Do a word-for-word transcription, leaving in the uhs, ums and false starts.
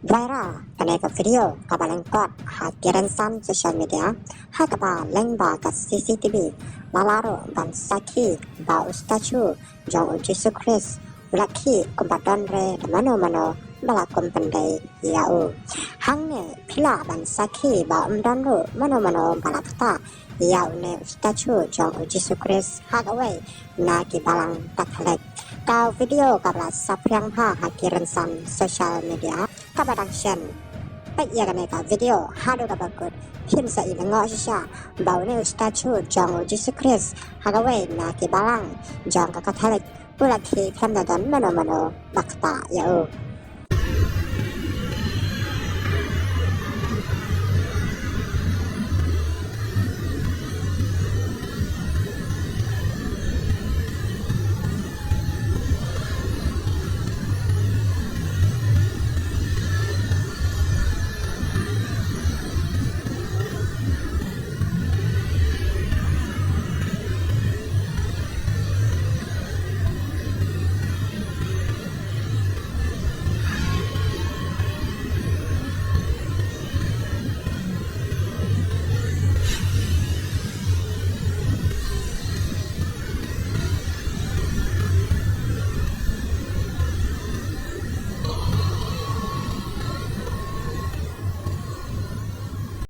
Viral kane ka video kaba lyngkot ha ki rynsan social media, ha kaba lyngba ka C C T V la lah ruh ban sakhi ba u statue jong u Jisu Khrist u la khih kumba don re da mano mano ba la kum pyndei ïa u. Hangne phi lah ban sakhi ba ym don ruh mano mano ba la ktah ïa une u statue jong u Jisu Khrist ha kawei na ki balang Katholik. Ka video kaba la saphriang bha ha ki rynsan social media kaba dang shen. Peit ïa kane ka video haduh kaba kut, phin sa ïohi lyngngoh shisha ba une u statue jong u Jisu Khrist ha kawei na ki balang jong ka Katholik u la khih khlem da don mano mano ba ktah ïa u.